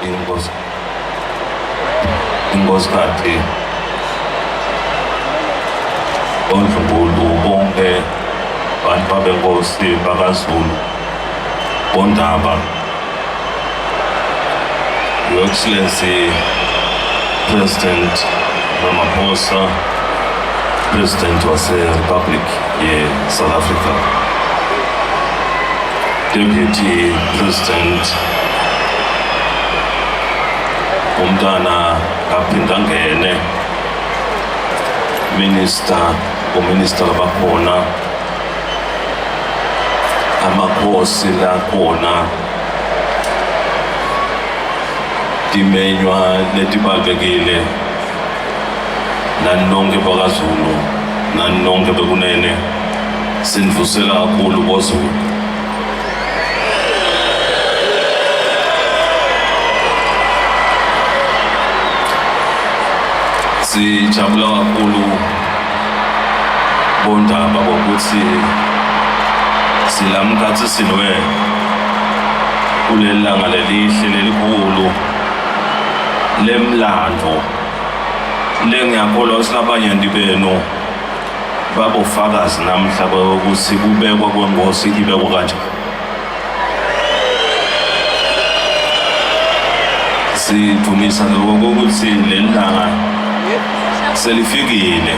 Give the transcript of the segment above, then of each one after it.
Inkosi Inkosikati Ondlunkulu bonke bantu babenkosi bakaZulu bondaba. Your Excellency President Ramaphosa, President wase-Republic ye-South Africa, Deputy President umntana kaPhindangene, Minister, ominister labakhona, amakhosi lakhona, timenywa letibalulekile, nani nonke bakaZulu, nani nonke bekunene, sinivusela kakhulu boZulu. Sijabula kakhulu bondaba kokuthi silamkhathi sinwe kuleli langa lelihle lelikhulu lemlando lengiyakholwa ukuthi labanyenti benu babofakazi namhla ukuthi kubekwa kwenkosi ibekwa kanjani. Sidumisa ukuthi leli langa selifikile,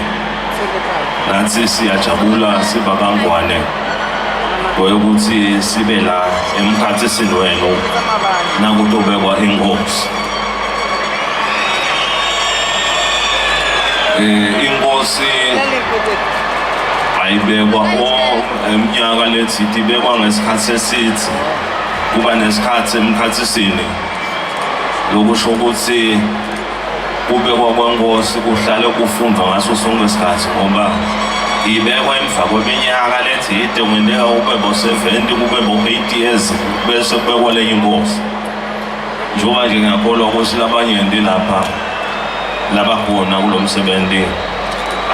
nathi siyajabula sibakangwane ukuthi sibe la emkhathini wenu nakutobekwa inkosi. Inkosi ayibekwa eminyaka lethi ibekwa ngesikhathi esithi kuba nesikhathi emkhathisini, lokusho ukuthi kubekwa kwenkosi kuhlale kufundwa ngaso sonke isikhathi, ngoba ibekwa emva kweminyaka lethi ide kungenteka kube bo-70 kube bo-80 years bese kubekwa lenye inkosi. Njengoba nje ngiyakholwa ukuthi labanyenti lapha labakhona kulo msebenzi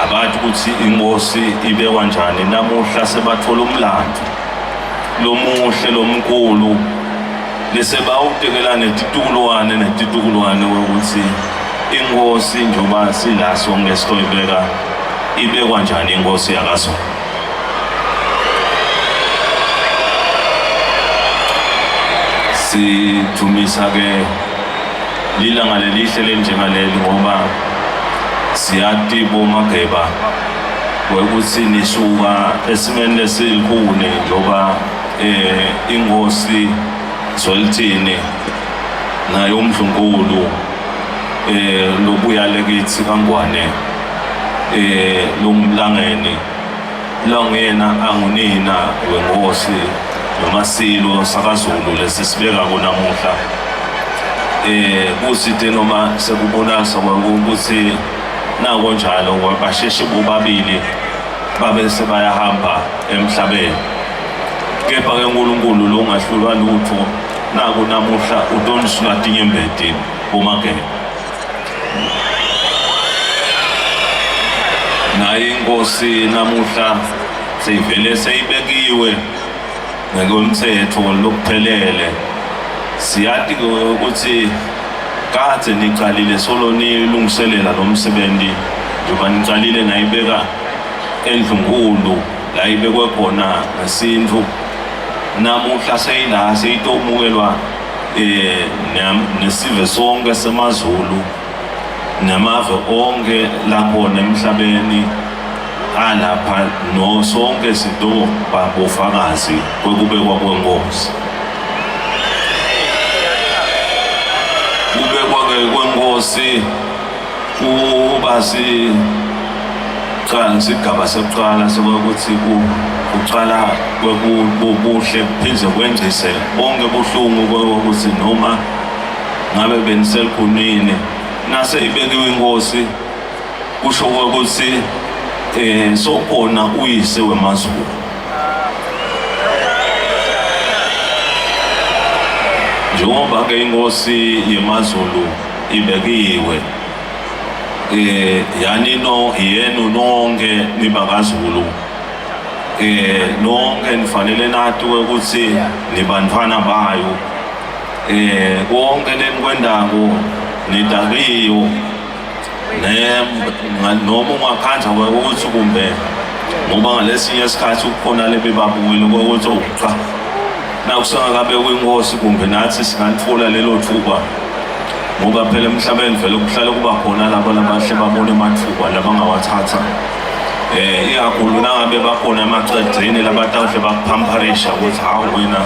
abathi ukuthi inkosi ibekwa njani, namuhla sebathola umlando lomuhle lomkhulu lesebawutekela netitukulwane netitukulwane ukuthi inkosi njengoba sila sonke sitoyibeka ibekwa njani inkosi yakaZulu. Sidumisa ke lilanga lelihle lenjengaleli ngoba siyati bomageba ukuthi nisuka esimeni lesilikhuni njengoba inkosi Zwelithini naye umdlunkulu lobuya lekithi kaNgwane lomlangeni languyena angunina wenkosi noma silo sakaZulu lesisibeka kunamuhla. Kusite noma sekubonasa ukuthi nako njalo basheshe bobabili babe sebayahamba emhlabeni, kepha ke uNkulunkulu lo ungahlulwa lutho naku namuhla utonisula tinyembeti bomageba. Naye inkosi namuhla seyivele seyibekiwe ngokomthetho lokuphelele. Siyati ukuthi kade niqalile solo nilungiselela lo msebenzi, njengoba niqalile nayibeka endlunkulu la ibekwe khona ngesintu, namuhla seyila seyitomukelwa nesive sonke semaZulu namave onke lakhona emhlabeni alapha, no sonke sidoba bofakazi kwekubekwa kwenkosi. Kubekwa ke kwenkosi kuba sigaba sekuqala sokuthi kuqala kwekubuhle kuphinde kwengcise bonke buhlungu kokuthi noma ngabe beniselikhunini nase ibekiwe inkosi, kusho ukuthi sokhona uyise wemaZulu. Njengoba ke inkosi yemaZulu ibekiwe, yani no yenu nonke nibakaZulu, nonke nifanele nati ukuthi nibantwana bayo. Konke lenikwendako nidakiyo noma ungakhandla ukuthi kumbe ngoba ngalesinye isikhathi kukhona lebebabukile ukuthi oh cha nakusengakabekwa inkosi kumbe nathi singalithola lelo thuba ngoba phela emhlabeni vele kuhlale kuba khona labo labahle babone amathuba labangawathatha ikakhulu nangabe bakhona emacedzini labatawuhle bakuphampharisha ukuthi hawu wena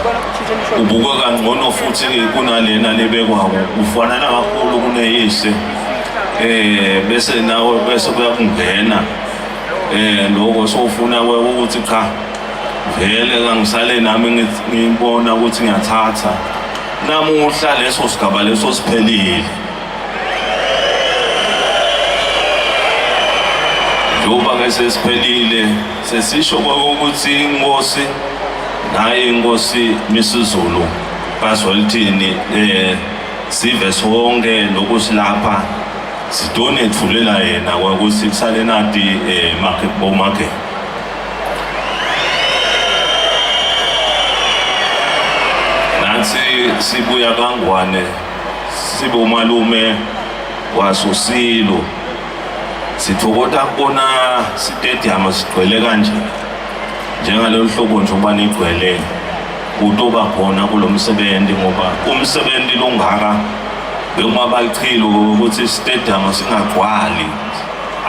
ubuka kangcono futhi kunalena lebekwako ufanana kakhulu kuneyise bese nawe bese kuyakungena lokho sofuna ukuthi cha vele kangisale nami ngibona ukuthi ngiyathatha namuhla leso sigaba leso siphelile. Njengoba ke sesiphelile sesisho ukuthi inkosi naye inkosi Misuzulu kaZwelithini sive sonke lokusilapha sidonethulela yena kwakuthi kusale nati market bo market. Nathi sibuya kaNgwane sibomalume waSosilo sithokota kubona sitediyamu sigcwele kanje njengalolu hlobo nje uba nigcwele kutoba khona kulo msebenzi ngoba umsebenzi longaka bekungabalichilo ukuthi isitediyamu singagcwali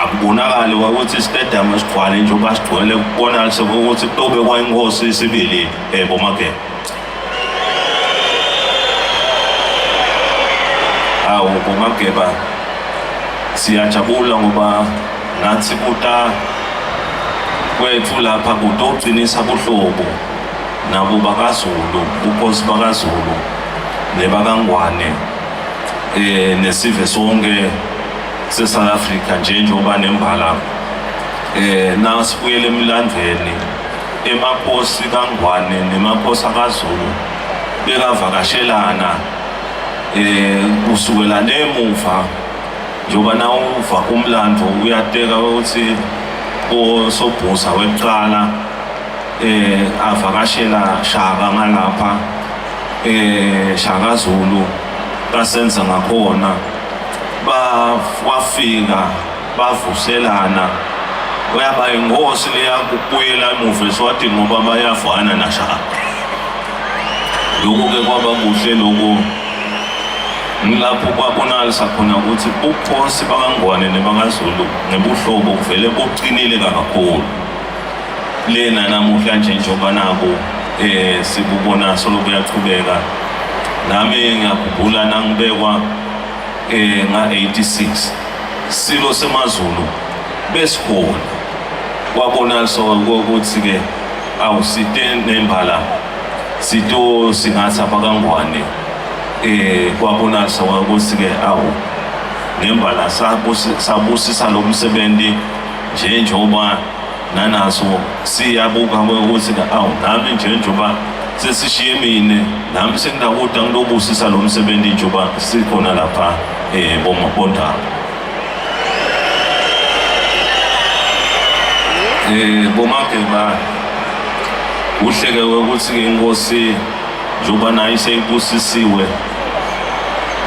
akubonakali ukuthi isitediyamu sigcwale njengoba sigcwele kubonakala sekuthi kutobekwa inkosi isibili boMageba. Awu boMageba siyajabula ngoba nathi kuta kwethu lapha kutoqinisa buhlobo nabo bakaZulu ubukhosi bakaZulu nebakaNgwane nesive sonke se-South Africa nje njengoba nembala nasibuyele emlandweni emakhosi kaNgwane nemakhosi akaZulu bekavakashelana kusukela lemuva njengoba nawuva umlando uyateka ukuthi osobhuza wekuqala avakashela Shaka ngalapha Shaka Zulu kasenza ngakhona wafika bavuselana uyaba inkosi leyakubuyela emuva eSwatini ngoba bayavana naShaka. Lokho-ke kwaba kuhle lokho ngilapho kwabonakalisa khona ukuthi ubukhosi bakaNgwane nebakaZulu ngebuhlobo kuvele buqinile kakhulu. Lena namuhla nje njengoba nabo sibubona solo kuyachubeka. Nami ngiyakhumbula nangibekwa nga-86 silo semaZulu besikhona kwabonakaliswa ukuthi ke awusite nembala sito singathi abakaNgwane kwabonakaliswa ukuthi ke awu nembala sabusisa lo msebenzi nje njengoba nanaso siyabuka ukuthi awu nami nje njengoba sesishiye mina nami senginakuda ngilobusisa lo msebenzi njengoba sikhona lapha boMabondaba. BoMageba kuhleke ukuthi inkosi njengoba nayo seyibusisiwe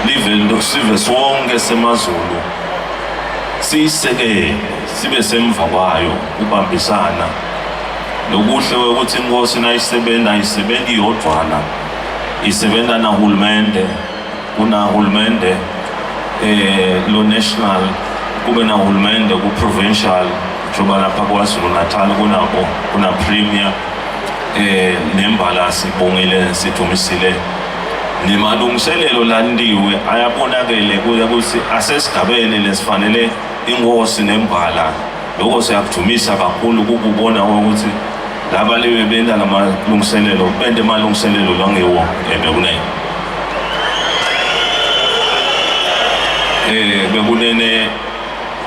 live sive sonke semaZulu siyisekele sibe semva kwayo kubambisana. Lokuhle ukuthi inkosi nayisebenza ayisebenzi yodwana, isebenza nahulumende, kunahulumende lo national, kube nahulumende ku provincial njengoba lapha KwaZulu Natal kunabo kuna premier nembala sibongile sidumisile nemalungiselelo landiwe ayabonakele kuya ukuthi asesigabeni lesifanele inkosi nembala. Lokho siyakudumisa kakhulu ukubona ukuthi laba libe benta lamalungiselelo bente amalungiselelo langiwo bekunene bekunene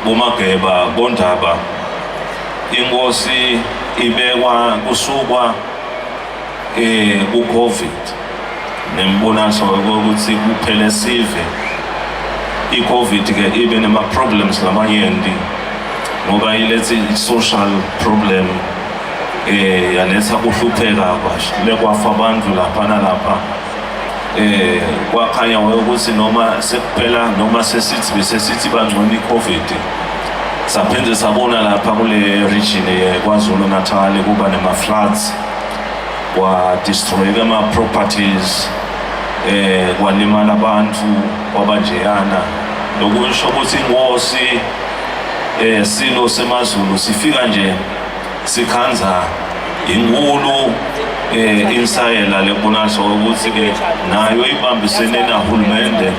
boMageba bondaba inkosi ibekwa kusukwa ku COVID nembonaso ukuthi kuphele sive i-COVID ke ibe nema problems lamanyenti ngoba ilethe social problem yaletha kuhlupheka kwasho lekwafa abantu lapha nalapha. Eh kwakhanya ukuthi noma sekuphela noma sesithi besesithi bangcono iCovid. Saphinde sabona lapha kule region yeKwaZulu Natal kuba nema floods kwa destroy ama properties kwalimala abantu kwabanjeyana lokusho ukuthi inkosi silo semaZulu sifika nje sikhanza inkulu insayela lekubonakala ukuthi ke nayo ibambisene nahulumende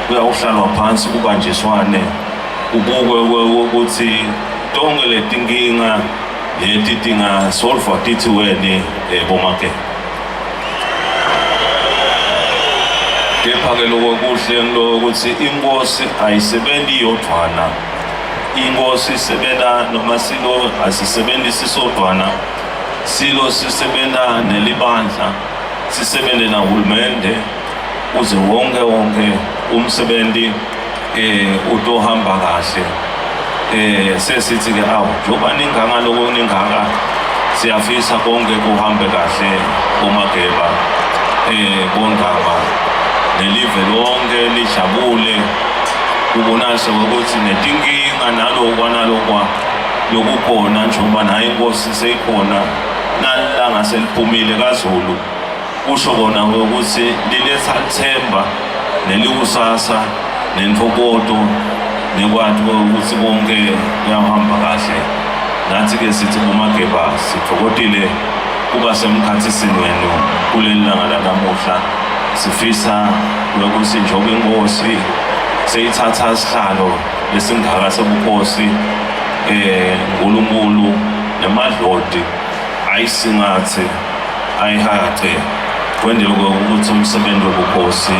kuyawuhlalwa phansi kubanjiswane kubukwe ukuthi tonke letinkinga leti tingasolvwa tithi weni bomake. Kepha-ke loko kuhle ngiloko ukuthi inkosi ayisebenzi yodwana. Inkosi isebenza noma silo asisebenzi sisodwana, silo sisebenza nelibandla, sisebenze nahulumende uze wonke wonke umsebenzi utohamba kahle. Sesithi ke awu njengoba ningaka lokho ningaka siyafisa konke kuhambe kahle boMageba bondaba nelive lonke lijabule kubonakala ukuthi netinkinga nalokwa nalokwa lokukhona njengoba nayo inkosi seyikhona nalanga seliphumile kaZulu kusho kona ukuthi liletha ithemba nelikusasa nentokoto nekwathi ukuthi konke kuyahamba kahle. Nathi-ke sithi boMageba sithokodile kuba semkhathisini wenu kuleli langa lanamuhla. Sifisa ukuthi njengoba inkosi seyithatha isihlalo lesingaka sebukhosi uNkulunkulu nemadloti ayisingathe ayihace kwendele ukuthi umsebenzi wobukhosi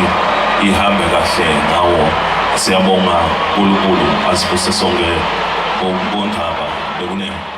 ihambe kahle ngawo. Siyabonga uNkulunkulu asibuse sonke bondaba bekunene.